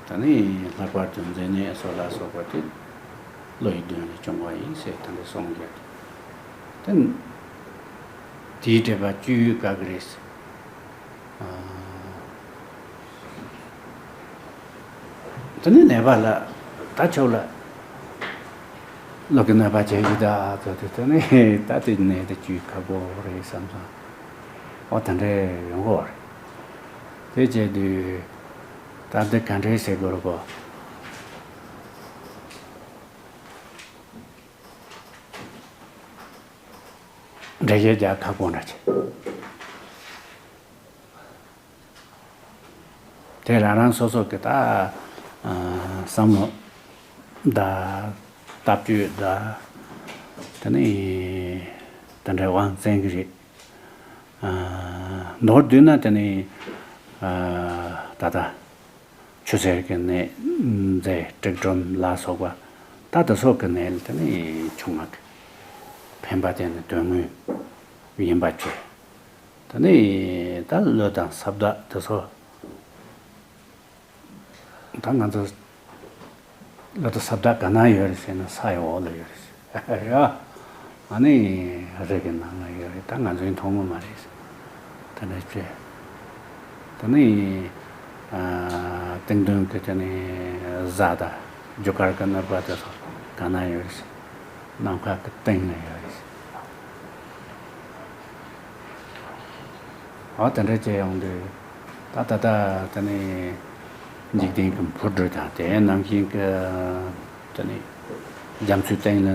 ད་ནི་ལྷག་པར་དུ་མཛེ་ནད་སོགས་ལ་སོགས་པ་དེ་ཀླུ་ཡི་གདོན་ལས་བྱུང་བ་ཡིན་ཟེར་ད་འདི་གསུངས་ཡོད། དེ་དེའི་འགྲེལ་པ་བཅུ་ཡོད་དཀའ་གི་རེད། དེ་ནས་ནད་པ་ལ་ད་ཆོག་ལ། ལོ་གི་ནད་པ་བྱས་ཀྱི་ད་ཚོ་དེ་དེ་ནས་ད་དེ་ནས་དེ་བཅུ་ཁག་པོ་རེད་བསམ་སོང་། ཨོ་དེ་འདྲས་ཡོང་གི་རེད། དེ་བྱས་དུས་ད་འདི་ག་འདྲས་ཟེར་དགོས་རེད་གོ། འགྲེལ་བཤད་རྒྱག་ཁག་པོ་འདྲ་ཆེ། དེ་རང་རང་སོ་སོ་གི་ད་བསམ་བློ་ད་ལྟ་སྤྱོད་ད་དེ་ནི་དེ་འདྲའི་དབང་བཙན་གི་རེད། མདོར་བསྡུས་ན་དེ་ནི་ད་ལྟ་ཆུ་སེར་གྱི་ནད། མཛེ་དྲེག་སྒྲོམ་ལ་སོགས་པ་ད་དེ་སོགས་ཀྱི་ནད་ལ་དེ་ནི་ཆུང་ང་གི་ཕན་པ་དེ་ནི་དོན་དངོས་ཡིན་པ་བཅས། ད་ནི་ད་ཀླུ་དང་ས་བདག་དེ་ཚོ། ད་ང་ཚོ་ཀླུ་དང་ས་བདག་ག་ན་ཡོད་རེད་ཟེར་ན་ས་ཡི་འོག་ལ་ཡོད་རེད་ཟེར་ར། ཨ་ནི་རི་གི་ནང་ལ་ཡོད་རེད། ད་ང་ཚོས་མཐོང་གི་མ་རེད་ཟེར། ད་ནི་བྱས། ད་ནི་ཨ་སྟེང་གདོན་གྱི་དེ་ནི་གཟའ་དང་རྒྱུ་སྐར་གྱི་ནུབ་པ་དེ་ཚོ། ག་ན་ཡོད་རེད། ནམ་མཁའ་གི་སྟེང་ན་ཡོད་རེད། འོ་དེ་འདྲ་བྱས་ཡོང་དུས་ད་ད་ལྟ་དེ་ནས་འཇིག་རྟེན་གྱི་འཕུར་འགྲོས་དང་དེ་ནང་བཞིན་གྱི་དེ་ནས་རྒྱ་མཚོའི་སྟེང་ལ་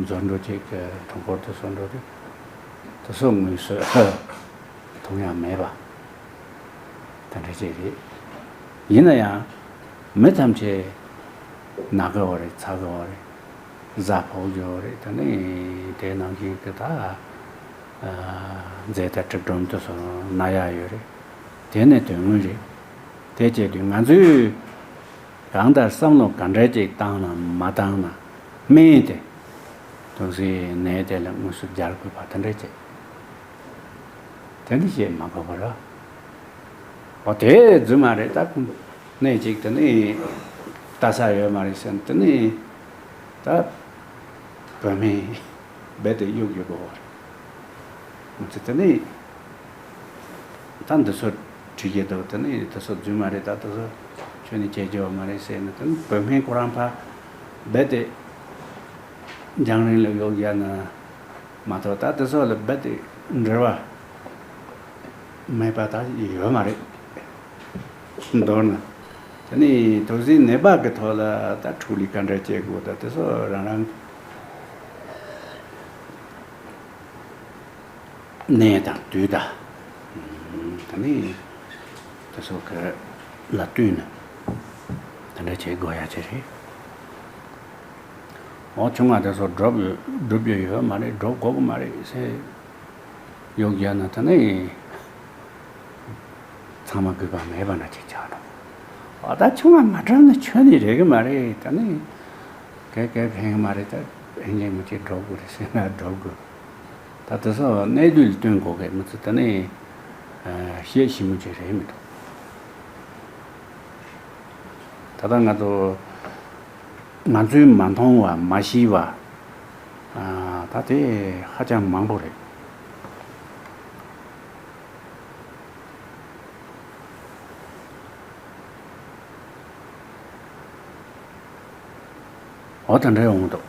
འཛུལ་འགྲོ་བྱེད་ཀྱི་གྲོང་འཁོར་དུ་སོང་འགྲོ་དུས་དེ་ཚོ་དངོས་སུ་མཐོང་ཡ་མེད་པ་དེ་འདྲ་ཅིག་རེད། ཡིན་ན་ཡང་མི་ཐམས་ཅད་ན་གི་ཡོད་རེད། ཚ་གི་ཡོད་རེད། གཟའ་ཕོག་གི་ཡོད་རེད། དེ་ནས་དེ་ནང་བཞིན་གྱི་ད་ཨ་མཛེ་དང་གྲིབ་སྒྲོམ་དེ་ཚོ་ན་ཡ་ཡོད་རེད། དེ་ནི་དོན་དངོས་རེད། དེ་བྱས་དུས་ང་ཚོས་གང་ལྟར་བསམ་བློ་ག་འདྲ་ཅིག་བཏང་ན་མ་བཏང་ན་སྨན་དེ་དུག་སེལ་ནད་དེ་ལ་དངོས་སུ་སྦྱར་དགོས་པ་དེ་འདྲ་ཅིག་དེ་འདྲ་བྱེད་མ་དགོས་པ་ར། འོ་དེ་རྫུན་མ་རེད། ད་ཁོང་གནས་གཅིག་དེ་ནི་ལྟ་ས་ཡོད་མ་རེད་ཟེར་ན་དེ་ནི་ད་བོད་སྨན་རྦད་དེ་གཡུག་གཡུག་དགོས་པ་རེད། འོ་ཙི་དེ་ནི་ད་འདི་ཚོ་བྲིས་ཀྱི་འདུག་དེ་ནི་དེ་ཚོ་རྫུན་མ་རེད། ད་དེ་ཚོ་ཁྱོན་ནས་བྱེད་རྒྱུ་ཡོད་མ་རེད་ཟེར་ན་དེ་ནི་བོད་སྨན་ཁོ་རང་ཕར་རྦད་དེ་རྒྱང་རིང་ལ་གཡུག་ཡ་ན། མ་གཏོགས་ད་དེ་ཚོ་ལ་རྦད་དེ་འབྲེལ་བ་མེད་པ་ད་ཡོད་མ་རེད། མདོར་ན། དེ་ནི་དུག་སེལ་ནད་པ་གི་ཐོག་ལ་ད་འཕྲོ་ལས་ག་འདྲ་བྱེད་དགོས་ད་དེ་ཚོ་རང་རང་གནས་དང་དུས་དང་། དེ་ནི་དེ་ཚོ་གི་ལ་བསྟུན་ནས་དེ་འདྲ་བྱེད་དགོས་ཡ་ཅིག་རེད། འོ་ཆུང་མ་དེ་ཚོ་སྒྲུབ་ཡོད་སྒྲུབ་ཡོད་ཡོད་མ་རེད། སྒྲུབ་དགོས་ཀྱི་མ་རེད་ཟེར་གཡུག་ཡ་ན་ད་ནི་ཚང་མ་གུས་པ་མེད་པ་འདྲ་ཅིག་ཆགས་འགྲོ། འོ་ད་ཆུང་མ་མ་སྒྲུབ་ན་ཆོས་ནི་རེད་གི་མ་རེད། ད་ནི་གས་གས་ཕན་གི་མ་རེད། ད་ཕན་ཆེན་མི་ཆེ་སྒྲུབ་དགོས་རེད་ཟེར་ན་སྒྲུབ་དགོས། ད་དེ་ཚོ་གནས་དུས་ལ་བསྟུན་དགོས་གི་མི་ཚེ་ད་ནི་བཤད་ཞིབ་མོ་ཅིག་རེད་མི་འདུག་ད་ལྟ་ང་ཚོ་ང་ཚོས་མ་མཐོང་བ་མ་ཤེས་པ་ཨ་ད་དེ་ཧ་ཅང་མང་པོ་རེད། འོ་དེ་འདྲ་ཡོང་འདུག་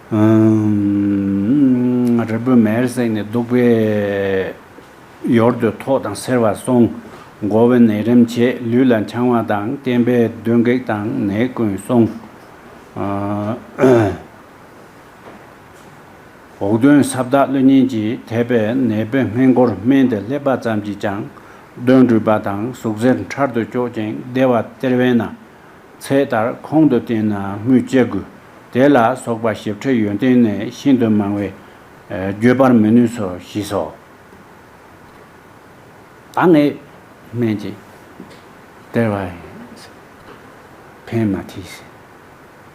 ཨུམ། རིལ་བུ་མེར་བསྲེགས་ནས་བདུག་པས་ཡོར་དུ་ཐོག་དང་སེར་བ་སོང་། མགོ་བོའི་ནད་རིམས་བྱས། ལུས་ལ་འཆང་བ་དང་། བསྟན་པའི་གདོན་བགེགས་དང་ནད་ཀུན་སོང་། ཨ། འོག་གདོན་ས་བདག་ཀླུ་གཉན་གྱིས་དེད་པའི་ནད་པའི་སྨན་སྒོར་སྨན་དེ་སླེབས་པ་ཙམ་གྱིས་ཀྱང་གདོན་འདྲུད་པ་དང་ཟུག་གཟེར་འཕྲལ་དུ་གཅོག་ཅིང་བདེ་བ་སྟེར་བས་ན། ཚེ་ལྟར་ཁོང་དུ་བསྟེན་ན་སྨོས་ཅི་དགོས། དེ་ལ་སོགས་པ་ཞིབ་ཕྲའི་ཡོན་ཏན་ནི་ཤིན་ཏུ་མང་བས་བརྗོད་པར་མི་ནུས་སོ། ཞེས་སོ། ད་ངས་སྨན་གཅིག་སྟེར་བ་ཡིན། ཕན་མ་ཐོགས།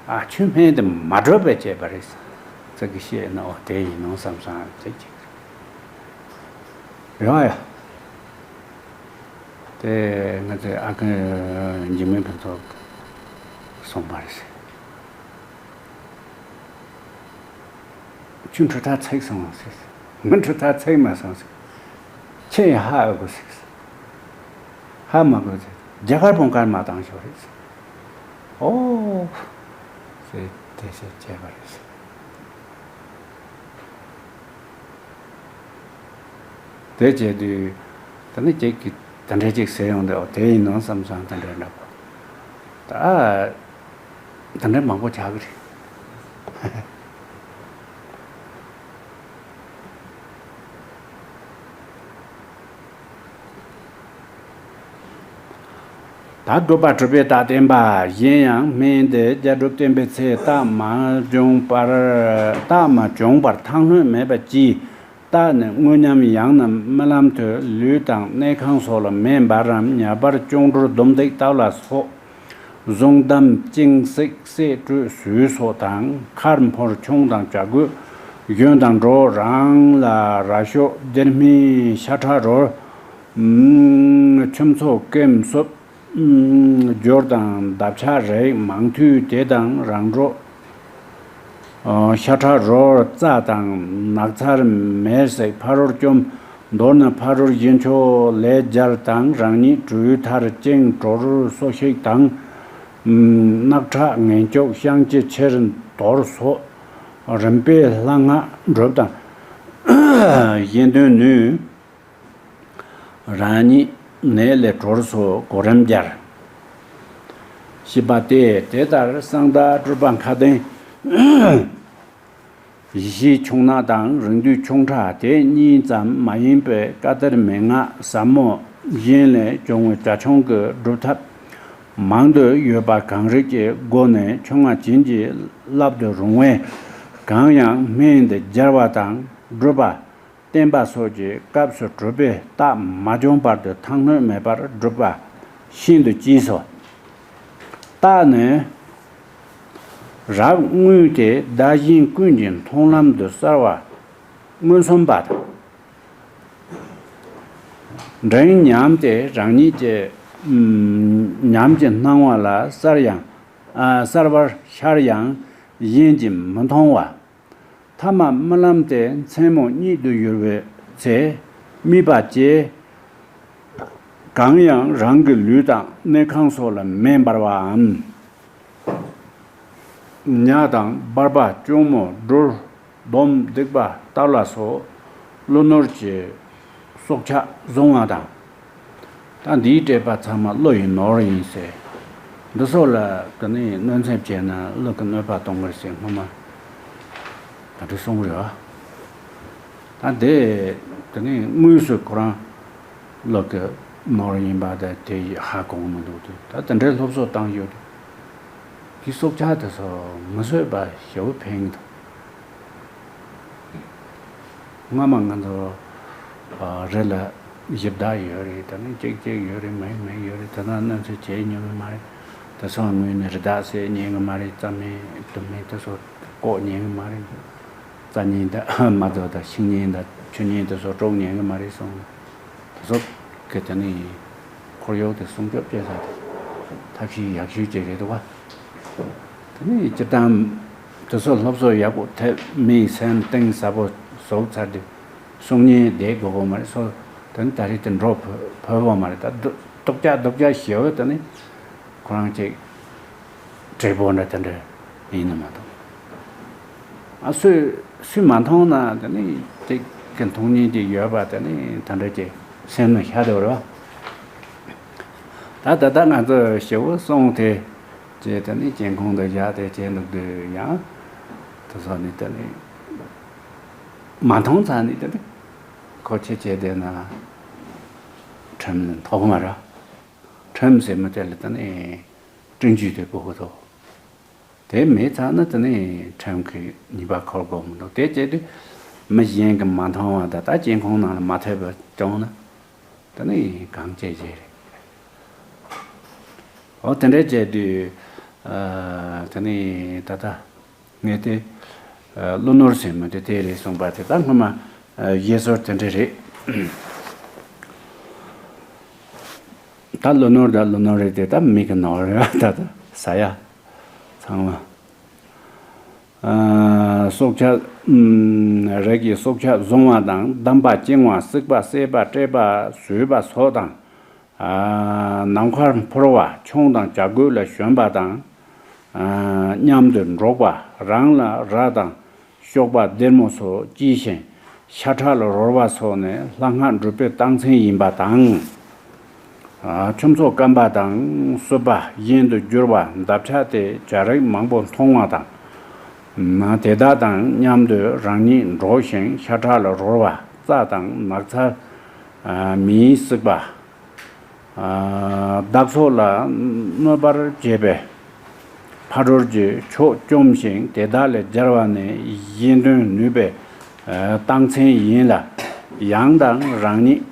ཨ་ཁྱོད་སྨན་དེ་མ་སྒྲུབ་པས་བྱས་པ་རེད། ཙི་གི་བཤད་ན་འོ་དེ་ཡིན་ནོ་བསམ་སོང་། ཙི་གཅིག་རེད་བ་ཡ། དེ་ང་ཚོའི་ཨ་ཁུ་འཇིགས་མེད་ཕུན་ཚོགས་གསུངས་པ་རེད། ཁྱོད་འཕྲུལ་ཐག་ཚིག་སོང་ཟེར། ང་འཕྲུལ་ཐག་ཚིག་མ་སོང་ཟེར། ཁྱེད་ཡང་ཧ་ཨེ་གོ་ཟེར། ཧ་མ་གོ་ཟེར། རྒྱ་གར་བོང་དཀར་མ་བཏང་ཤོག་རེད་ཟེར། ཨོ་ཟེར་དེ་ཟེར་བྱས་པ་རེད་ཟེར། དེ་བྱས་དུས་ད་ནི་ཅིག་གིས་དེ་འདྲ་ཅིག་ཟེར་ཡོང་དུས་ཨོ་དེ་ཡིན་ནོ་བསམ་སོང་། དེ་འདྲ་འདྲ་པོ་ད། དེ་འདྲ་མང་པོ་ཆགས་ཀྱི་རེད། ད་སྒྲུབ་པ་གྲུབ་པའི་རྟགས་བསྟན་པ། གཞན་ཡང་སྨན་འདི་རྒྱ་གྲུབ་བསྟན་པའི་ཚེ་རྟགས་མ་བྱུང་བར་རྟགས་མ་བྱུང་བར་ཐང་ལྷོད་མེད་པ་གྱིས། རྟགས་ནི་དངོས་ཉམས་ཡང་ན་རྨི་ལམ་དུ་ལུས་དང་གནས་ཁང་སོགས་ལ་མེ་འབར་རམ་ཉ་འབར་གཅོང་གྲུལ་ཟླུམ་འདེགས་ལྟ་བུ་ལ་སོགས། གཟུངས་གདམས་ཅིང་བསྲེག་བསད་བཀྲུས་ཟོས་སོགས་དང་། མཁར་འཕོར་ཆུང་དང་བྱ་རྒོད་གཞོན་དང་འགྲོ་རང་ལ་ར་ཤོ་སྡེར་སྨན་ཤ་ཁྲག་རོར་ཆུ་མཚོ་ཀེམ་སོབ་སྦྱོར་དང་འདབ་ཆགས་རིགས་མང་ཐུལ་དེ་དང་རང་གྲོགས། ཤ་ཁྲག་རོར་རྩ་དང་ནགས་ཚལ་མེར་བསྲེགས་ཕ་རོལ་བཅོམ། མདོར་ན་ཕ་རོལ་གཞི་མཆོག་ལས་སྦྱར་དང་རང་ཉིད་གྲོས་མཐར་བཅིངས་གྲོར་སོ་ཤིག་དང་། སྣག་ཁྲག་ངན་སྐྱུགས་བཤང་གཅི་ཆེར་འདོར་སོགས། རིམ་པས་ལྷ་སྔགས་སྒྲུབ་དང་གཞན་དོན་ནུས། རང་ཉིད་ནད་ལས་གྲོལ་སོགས་གོ་རིམ་སྦྱར། ཞེས་པ་སྟེ། དེ་ལྟར་གསང་བདག་སྤྲུལ་པ་མཁའ་ལྡན། ཡེ་ཤེས་ཆུང་ནག་དང་རིགས་འདུས་ཆུང་ཕྲ་དེ་གཉིས་ཙམ་མ་ཡིན་པའི་བཀའ་གཏེར་མན་ངག་ཟབ་མོ་གཞན་ལས་བྱུང་བའི་དགྲ་བཅོམ་གྱི་སྒྲུབ་ཐབས་མང་དུ་ཡོད་པ་གང་རིགས་ཀྱི་སྒོ་ནས་ཆོས་སྔགས་བྱིན་གྱིས་བརླབ་ཏུ་རུང་བས། གང་ཡང་སྨན་འདི་སྦྱར་བ་དང་སྒྲུབ་པ། བསྟེན་པ་སོགས་ཀྱི་སྐབས་སུ་གྲུབ་པའི་རྟགས་མ་བྱུང་བར་དུ་ཐང་སྣོད་མེད་པར་སྒྲུབ་པ་ཤིན་ཏུ་གཅེས་སོ། རྟགས་ནི། རབ་དངོས་ཏེ་བདག་གཞན་ཀུན་གྱི་མཐོང་ལམ་དུ་གསལ་བ་མངོན་སུམ་པ་དང་། མགྲིན་ཉམས་ཏེ་རང་ཉིད་ཀྱི་ཉམས་ཀྱི་སྣང་བ་ལ་གསལ་ཡང་གསལ་བར་ཤར་ཡང་གཞན་གྱིས་མི་མཐོང་བ། ཐ་མ་རྨི་ལམ་སྟེ་མཚན་མོ་གཉིད་དུ་ཡུར་བའི་ཚེ། རྨིས་པ་བཅས་གང་ཡང་རང་གི་ལུས་དང་གནས་ཁང་སོགས་ལ་མེ་འབར་བའམ། ཉ་དང་འབར་བ་གཅུང་མོ་སྦྲུལ་སྡོམ་སྡིག་པ་སྟག་ལ་སོགས་ཀླུ་ནོར་གྱི་སྲོག་ཆགས་བཟུང་བ་དང་། ད་འདིའི་བཀྲེས་པ་ཚང་མ་ཀླུ་ཡི་ནོར་ཡིན་ཟེར། འདི་སོགས་ལ་དེ་ནས་གནོད་འཚེ་བྱས་ན་ཀླུ་གི་གནོད་པ་གཏོང་གི་རེད་ཟེར་སྔོན་མ་ད་དེ་གསུངས་རེད་བ། ད་དེ་དེ་ནས་དངོས་སུ་ཁོ་རང་ཀླུ་གི་ནོར་ཡིན་པ་དེ་དེ་ཧ་གོ་མི་འདུག་དེ་ད་དེ་འདྲའི་སློབ་གསོ་བཏང་ཡོད་དེ། དེ་སྲོག་ཆགས་དེ་ཚོ་མི་གསོད་པ་ཞེ་པོ་ཕན་གི་འདུག་སྔ་མ་ང་ཚོ་རི་ལ་གཞི་བདག་ཡོད་རེད། ད་ནི་གཅིག་གཅིག་ཡོད་རེད། མིག་མིག་ཡོད་རེད། ད་ནི་གནོད་འཚེ་བྱེད་མྱོང་གི་མ་རེད། ད་སང་ངོས་ནས་རི་དྭགས་བསད་ཉན་གི་མ་རེད། རྩྭ་སྨན་དུ་མེད་དེ་ཚོ་བཀོག་ཉན་གི་མ་རེད། རྩྭ་ཉན་ད་མ་གཏོགས་ད་ཤིང་ཉན་ད་ཆུ་ཉན་དེ་ཚོ་དཀྲོག་ཉན་གི་མ་རེད་གསུངས། དེ་ཚོ་གི་ད་ནི་ཁོར་ཡུག་དེ་སྲུང་སྐྱོབ་བྱེད་ས་དེ་ཐབས་ཤེས་ཡག་ཤོས་ཅིག་རེད་འདུག་བ། དེ་ནས་སྤྱིར་བཏང་དེ་ཚོ་སློབ་གསོ་ཡག་པོ་ཐེབས་མིའི་སེམས་གཏིང་ཟབ་པོ་བཟོ་ཚར་དུས་གསུང་ཉན་བསྡད་དགོས་པ་མ་རེད། སོ་དེ་ནི་ད་རེས་དེ་འགྲོ་ཕོད་ཕོད་པ་མ་རེད། ད་སྡུག་སྡུག་ཅག་སྡུག་ཅག་ཞེ་པོ་དེ་ནི་ཁོ་རང་ཅིག་བགྲེས་པོ་འདྲ་དེ་འདྲ་ཡིན་ནི་མ་གཏོགས། ཨ་སུས་སུས་མ་མཐོང་ན་དེ་ནི་ཅིག་གི་མཐོང་ཉན་ཅིག་ཡོད་པ་དེ་ནི་དེ་འདྲ་ཅིག་སེམས་ནང་ཤར་དེ་བ་རེད་བ། ད་ད་ལྟ་ང་ཚོ་ཞེ་པོ་སོང་དེ་ཅེས་དེ་ནི་གྱེན་ཁོང་དུ་བཞག་དེ་བྱས་འདུག་དུས་ཡང་དེ་ཚོ་ནི་དེ་ནི་མ་མཐོང་ཙང་ནི་དེ་ནི་ཁོ་ཆེ་ཆེ་དེ་ན་ཁྲིམས་ནི་ཐོག་མ་ར་ཁྲིམས་ཟེར་མི་དེ་ལ་དེ་ནི་སྤྲིན་བཅུད་དེ་དགོས་ཀྱི་འདུག་དེ་མེད་ཙང་ན་དེ་ནི་ཁྲིམས་ཀྱི་ཉེས་པ་འཁུར་དགོས་མི་འདུག་དེ་བྱས་དུས་མི་གཞན་གྱིས་མ་མཐོང་བ་ད་ལྟ་གྱེན་ཁོང་ནང་ལ་མ་ཐེབས་པ་བྱུང་ན། དེ་ནི་གང་བྱས་བྱས་རེད། འོ་དེ་འདྲ་བྱས་དུས་ཨ་དེ་ནི་ད་ལྟ་ངས་དེ་ཨ་ཀླུ་ནོར་ཟེར་མི་དེ་དེ་རེད་གསུངས་པ་དེ་ད་སྔོན་མ་ཨ་བཞེད་སྲོལ་དེ་འདྲ་རེད། ད་ཀླུ་ནོར་ད་ཀླུ་ནོར་རེད་དེ་ད་མི་གི་ནོར་རེད་ད་ད་ཟ་ཡ་ཚང་མ། སྲོག་ཆགས། རིགས་ཀྱི་སྲོག་ཆགས་བཟུང་བ་དང་། བསྡམས་པ་བཅིང་བ་བསྲེགས་པ་བསད་པ་བཀྲེས་པ་ཟོས་པ་སོགས་དང་། ནམ་མཁར་འཕུར་བ་ཆང་དང་བྱ་རྒོད་ལ་ཞོན་པ་དང་། མཉམ་དུ་འགྲོགས་པ་རང་ལ་ར་དང་གཤོག་པ་སྡེར་མོ་སོགས་སྐྱེས་ཤིང་ཤ་ཁྲག་ལ་རོལ་བ་སོགས་ནི་ལྷ་སྔགས་འགྲུབ་པའི་རྟགས་མཚན་ཡིན་པ་དང་། ཁྱུ་མཚོ་སྐམ་པ་དང་གསུབ་པ་གཞན་དུ་འགྱུར་བ་འདབ་ཆགས་ཏེ་བྱ་རིགས་མང་པོ་མཐོང་བ་དང་། དེ་དག་དང་མཉམ་དུ་རང་ཉིད་འགྲོགས་ཤིང་ཤ་ཁྲག་ལ་རོལ་བ་རྩྭ་དང་ནགས་ཚལ། མེས་བསྲེགས་པ། བདག་སོགས་ལ་གནོད་པར་བྱེད་པའི་ཕ་རོལ་གྱི་ཕྱོགས་བཅོམ་ཞིང་དེ་དག་ལས་སྦྱར་བ་ནི་གཞན་དོན་ནུས་པའི་རྟགས་མཚན་ཡིན་ལ། ཡང་དག་རང་ཉིད་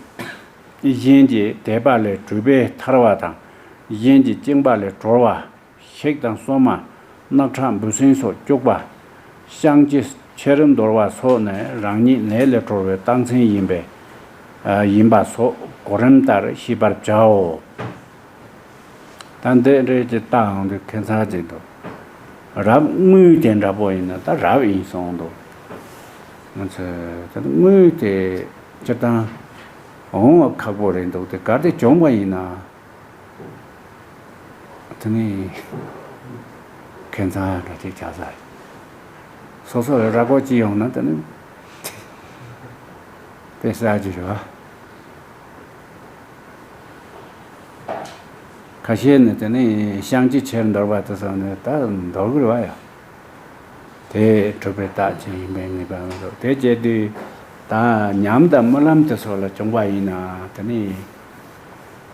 གཞན་གྱི་དད་པ་ལས་གྲུབ་པས་ཐར་བ་དང་། གཞན་གྱི་བཅིངས་པ་ལས་གྲོལ་བ། ཤིག་དང་སོ་མ། རྣག་ཁྲག་འབུ་སྲིན་སོགས་སྐྱུག་པ། བཤང་གཅི་ཆེར་འདོར་བ་སོགས་ནི་རང་ཉིད་ནད་ལས་གྲོལ་བའི་རྟགས་མཚན་ཡིན་པས། ཡིན་པ་སོགས་གོ་རིམ་ལྟར་ཤེས་པར་བྱའོ། ད་འདི་འདྲའི་ཅིག་ལྟ་འོང་དུས་ཁྱད་མཚར་ཅིག་འདུག་རབ་དངོས་དེ་འདྲ་པོ་ཡིན་ན་ད་རབ་ཡིན་གསུངས་འདུག་ང་ཚོས་ད་དངོས་དེ་སྤྱིར་བཏང་འོང་བ་ཁག་པོ་རེད་འདུག་དེ་གལ་ཏེ་བྱུང་བ་ཡིན་ན། དེ་ནི་ཁྱད་མཚར་འདྲ་ཅིག་ཆགས་ས་རེད། སོ་སོ་ལ་ར་སྐོར་ཅིག་ཡོང་ན་དེ་ནི་དཔེ་ཟ་རྒྱུ་རེད་བ། ཁ་ཤས་ནི་དེ་ནི་བཤང་གཅི་ཆེར་འདོར་བ་དེ་ཚོ་ནི་ད་འདོར་གི་རེད་བ་ཡ། དེ་གྲུབ་པའི་རྟགས་ཅན་ཡིན་པའི་ངེས་པ་མི་འདུག་དེ་བྱས་དུས་ད་ཉམས་དང་རྨི་ལམ་དེ་ཚོ་ལ་བྱུང་བ་ཡིན་ན་དེ་ནི་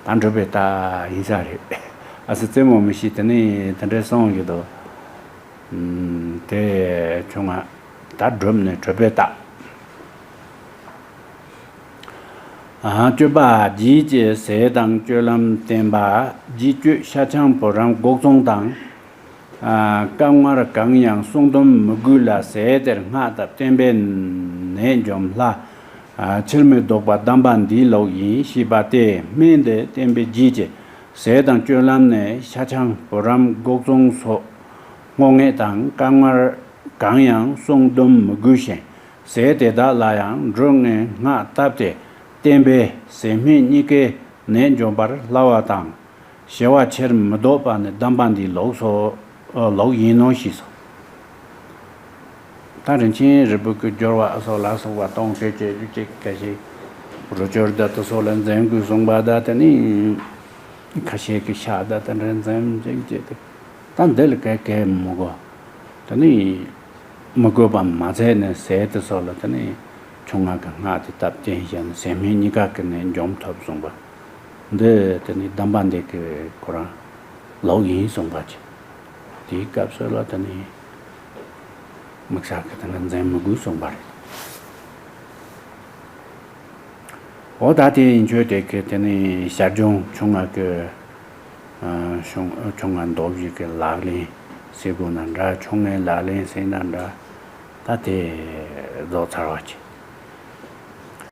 ད་གྲུབ་པའི་རྟགས་ཡིན་ས་རེད། ཨ་སི་རྩེད་མོ་མི་ཤེས་དེ་ནི་དེ་འདྲའི་སོང་གི་འདུག་དེ་བྱུང་ང་ད་གྲུབ་ནས་གྲུབ་པའི་རྟགས། སྤྱོད་པ་རྗེས་ཀྱི་ཟས་དང་སྤྱོད་ལམ་བསྟན་པ། རྗེས་སྤྱོད་ཤ་ཆང་བུ་རམ་སྒོག་བཙོང་དང་། སྐབས་སྔར་གང་ཡང་བསྲུང་སྡོམ་མི་དགོས་ལ་ཟས་དེར་སྔགས་བཏབ་བསྟན་པས་ནད་འཇོམས་སླ། ཕྱིར་མི་ལྡོག་པ་གདམས་པ་འདིའི་ལུགས་ཡིན་ཞེས་པ་སྟེ་སྨན་འདི་བསྟན་པའི་རྗེས་ཀྱི་ཟས་དང་སྤྱོད་ལམ་ནི་ཤ་ཆང་བུ་རམ་སྒོག་བཙོང་སོགས་སྔོ་ངད་དང་སྐབས་སྔར་གང་ཡང་བསྲུང་སྡོམ་མི་དགོས་ཤིང་། ཟས་དེ་དག་ལ་ཡང་འབྲུ་ལྔའི་སྔགས་བཏབ་སྟེ་བསྟན་པས་ཟས་སྨན་གཉིས་ཀའི་ནད་འཇོམས་པར་སླ་བ་དང་། ཞི་བ་ཕྱིར་མི་ལྡོག་པ་ནི་གདམས་པ་འདིའི་ལུགས་སོ། ལུགས་ཡིན་ནོ་ཞེས་སོ། ད་རིན་ཆེན་རིལ་བུ་གི་སྦྱོར་བ་སོགས་ལ་སོགས་པ་གཏོང་སྤྲོད་བྱེད་རྒྱུ་ཅིག་ཁ་ཤས་རོ་སྦྱོར་ད་དེ་སོགས་ལ་འཛེམ་དགོས་གསུངས་པ་ད་དེ་ནི་ཁ་ཤས་ཀྱི་ཤ་ད་དེ་འདྲ་འཛེམ་ཅིག་བྱེད་དེ། ད་འདི་ལ་གས་གས་མི་དགོས། དེ་ནི་མི་དགོས་པ་མ་ཚད་ནས་ཟས་དེ་སོགས་ལ་དེ་ནི་ཆུ་ང་གི་སྔགས་དེ་བཏབ་རྐྱེན་བྱས་ནས་ཟས་སྨན་གཉིས་ཀ་གི་ནད་འཇོམས་ཐུབ་གསུངས་པ། འདི་དེ་ནི་གདམས་པ་འདི་གི་ཁོ་རང་ལུགས་ཡིན་གསུངས་པ་ཅིག་དེའི་སྐབས་སུ་ལ་དེ་ནི་དམིགས་བསལ་གི་དེ་ནི་འཛེམ་མི་དགོས་གསུངས་པ་རེད། འོ་ད་དེ་ཡིན་ཆོས་དེ་གི་དེ་ནི་ཞར་བྱུང་ཆུང་ང་གི་ཆུང་ང་མདོ་བཞི་གི་ལག་ལེན་ཟེར་དགོས་ན་འདྲ། ཆུང་ངའི་ལག་ལེན་ཟེར་ན་འདྲ། ད་དེ་རྫོགས་ཚར་བ་ཅིག